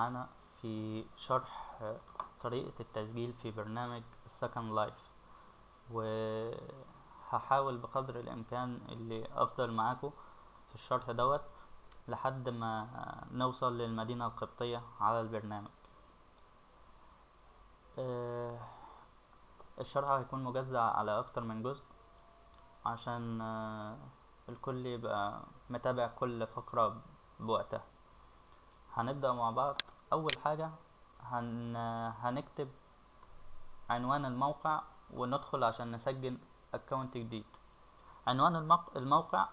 معانا في شرح طريقة التسجيل في برنامج Second Life، وهحاول بقدر الامكان اللي افضل معاكم في الشرح دوت لحد ما نوصل للمدينة القبطية على البرنامج. الشرح هيكون مجزأ على اكتر من جزء عشان الكل يبقى متابع كل فقرة بوقتها. هنبدأ مع بعض. اول حاجة هنكتب عنوان الموقع وندخل عشان نسجل account جديد. عنوان الموقع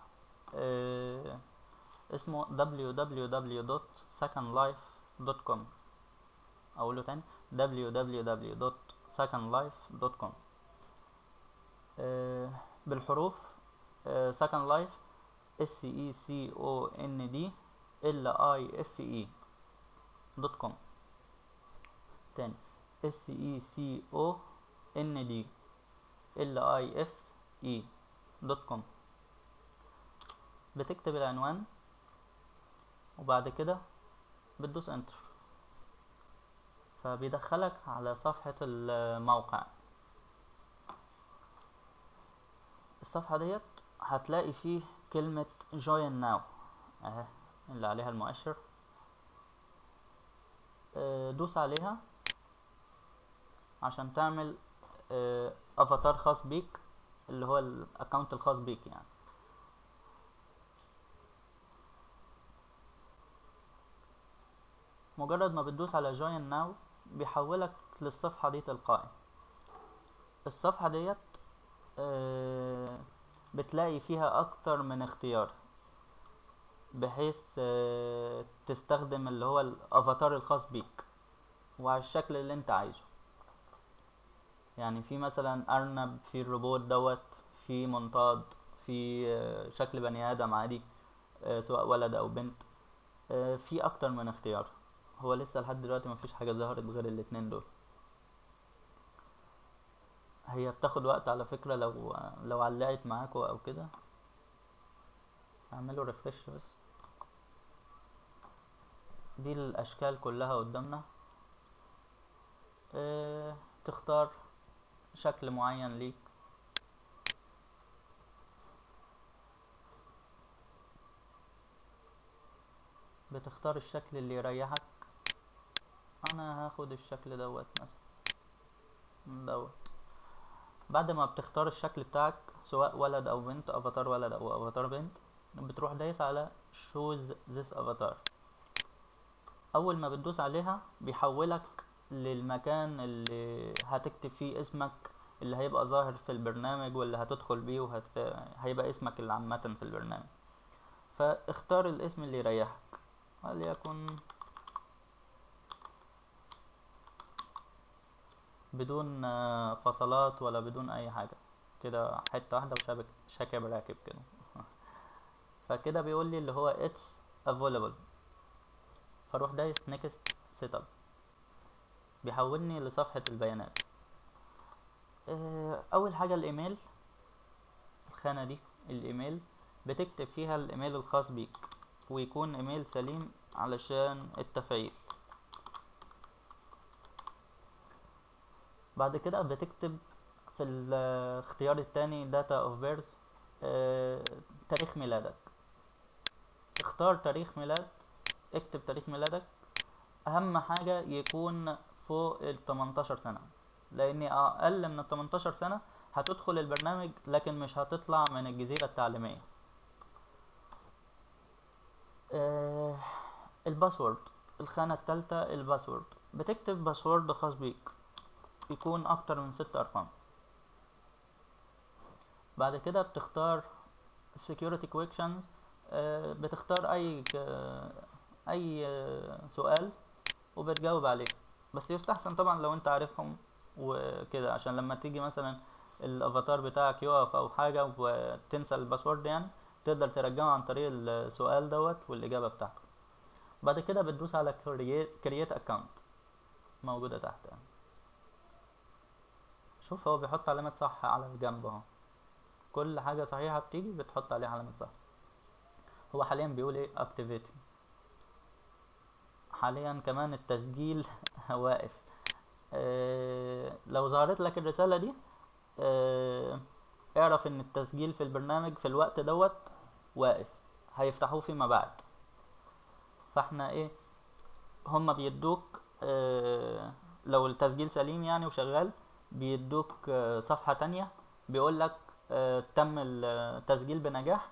اسمه www.secondlife.com. اقوله تاني www.secondlife.com. بالحروف، Second Life S E C O N D L I F E dot com. تاني S E C O N D L I F E dot com. بتكتب العنوان وبعد كده بتدوس enter، فبيدخلك على صفحة الموقع. الصفحة ديت هتلاقي فيه كلمة join now اهي اللي عليها المؤشر، دوس عليها عشان تعمل افاتار خاص بيك اللي هو ال account الخاص بيك يعني. مجرد ما بتدوس على join now بيحولك للصفحة دي تلقائي. الصفحة ديت بتلاقي فيها اكتر من اختيار بحيث تستخدم اللي هو الافاتار الخاص بيك وعلى الشكل اللي انت عايزه. يعني في مثلا ارنب، في الروبوت دوت، في منطاد، في شكل بني ادم عادي، سواء ولد او بنت، في اكتر من اختيار. هو لسه لحد دلوقتي مفيش حاجة ظهرت غير الاتنين دول. هي بتاخد وقت على فكرة، لو علقت معاكوا او كده اعملوا ريفرش بس. دي الاشكال كلها قدامنا، تختار شكل معين ليك. بتختار الشكل اللي يريحك. انا هاخد الشكل دوت مثلا دوت. بعد ما بتختار الشكل بتاعك سواء ولد او بنت، افاتار ولد او افاتار بنت، بتروح دايس على choose this avatar. اول ما بتدوس عليها بيحولك للمكان اللي هتكتب فيه اسمك اللي هيبقى ظاهر في البرنامج واللي هتدخل بيه هيبقى اسمك اللي عامة في البرنامج. فاختار الاسم اللي يريحك، وليكن بدون فصلات ولا بدون اي حاجة كده، حتة واحدة وشابك شاكب راكب كده. فكده بيقول لي اللي هو it's available، فاروح دايس next setup، بيحولني لصفحة البيانات. اول حاجة الايميل، الخانة دي الايميل بتكتب فيها الايميل الخاص بيك ويكون ايميل سليم علشان التفعيل. بعد كده بتكتب في الاختيار التاني date of birth، تاريخ ميلادك. اختار تاريخ ميلاد، اكتب تاريخ ميلادك. اهم حاجة يكون فوق ال 18 سنة، لان اقل من ال 18 سنة هتدخل البرنامج لكن مش هتطلع من الجزيرة التعليمية. ال password، الخانة التالتة ال password، بتكتب password خاص بيك يكون اكتر من 6 ارقام. بعد كده بتختار security questions، بتختار اي سؤال وبتجاوب عليه، بس يستحسن طبعا لو انت عارفهم وكده، عشان لما تيجي مثلا الافاتار بتاعك يقف او حاجة وتنسى ال password يعني تقدر ترجعه عن طريق السؤال دوت والاجابة بتاعته. بعد كده بتدوس على create account موجودة تحت يعني. شوف هو بيحط علامة صح على الجنب اهو، كل حاجة صحيحة بتيجي بتحط عليها علامة صح. هو حاليا بيقول ايه؟ activating. حاليا كمان التسجيل واقف. لو ظهرت لك الرسالة دي اعرف ان التسجيل في البرنامج في الوقت دوت واقف، هيفتحوه فيما بعد. فاحنا ايه، هما بيدوك لو التسجيل سليم يعني وشغال بيدوك صفحة تانية بيقولك تم التسجيل بنجاح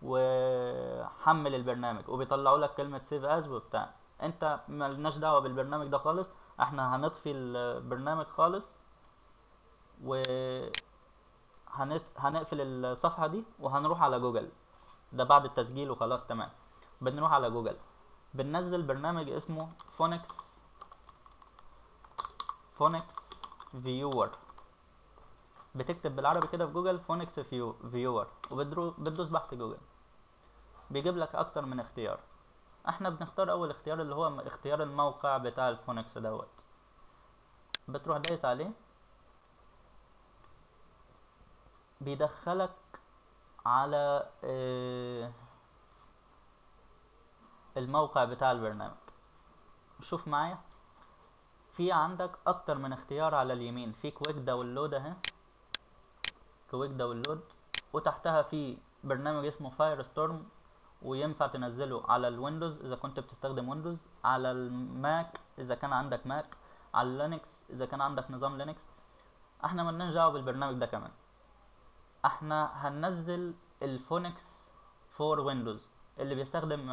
وحمل البرنامج، وبيطلعوا لك كلمة save as وبتاع. انت ملناش دعوة بالبرنامج ده خالص، احنا هنطفي البرنامج خالص و هنقفل الصفحة دي وهنروح على جوجل. ده بعد التسجيل وخلاص تمام. بنروح على جوجل بننزل برنامج اسمه Phoenix Viewer. بتكتب بالعربي كده في جوجل Phoenix Viewer وبتدوس بحث جوجل، بيجيب لك اكتر من اختيار. احنا بنختار اول اختيار اللي هو اختيار الموقع بتاع الفونكس دوت، بتروح دايس عليه بيدخلك على الموقع بتاع البرنامج. شوف معايا، في عندك اكتر من اختيار على اليمين، في quick download اهي، quick download، وتحتها في برنامج اسمه Firestorm، وينفع تنزله على ال Windows اذا كنت بتستخدم Windows، على ال Mac اذا كان عندك Mac، على Linux اذا كان عندك نظام Linux. احنا ملناش دعوه بالبرنامج ده كمان، احنا هننزل ال Phoenix for Windows. اللي بيستخدم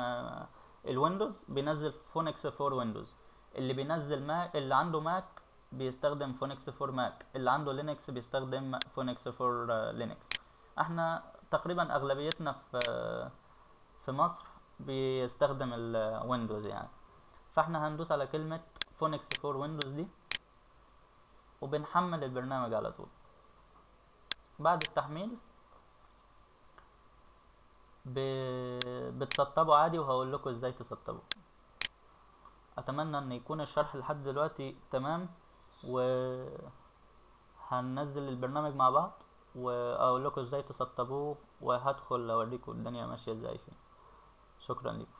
ال Windows بينزل Phoenix for Windows، اللي بينزل Mac، اللي عنده Mac بيستخدم Phoenix for Mac، اللي عنده Linux بيستخدم Phoenix for Linux. احنا تقريبا اغلبيتنا في مصر بيستخدم ال Windows يعني، فاحنا هندوس على كلمة Phoenix for Windows دي وبنحمل البرنامج على طول. بعد التحميل بتسطبه عادي، وهقول لكم ازاي تسطبه. اتمنى ان يكون الشرح لحد دلوقتي تمام، وهننزل البرنامج مع بعض واقول لكم ازاي تسطبوه، وهدخل اوريكم الدنيا ماشيه ازاي فيه. شكرا لكم.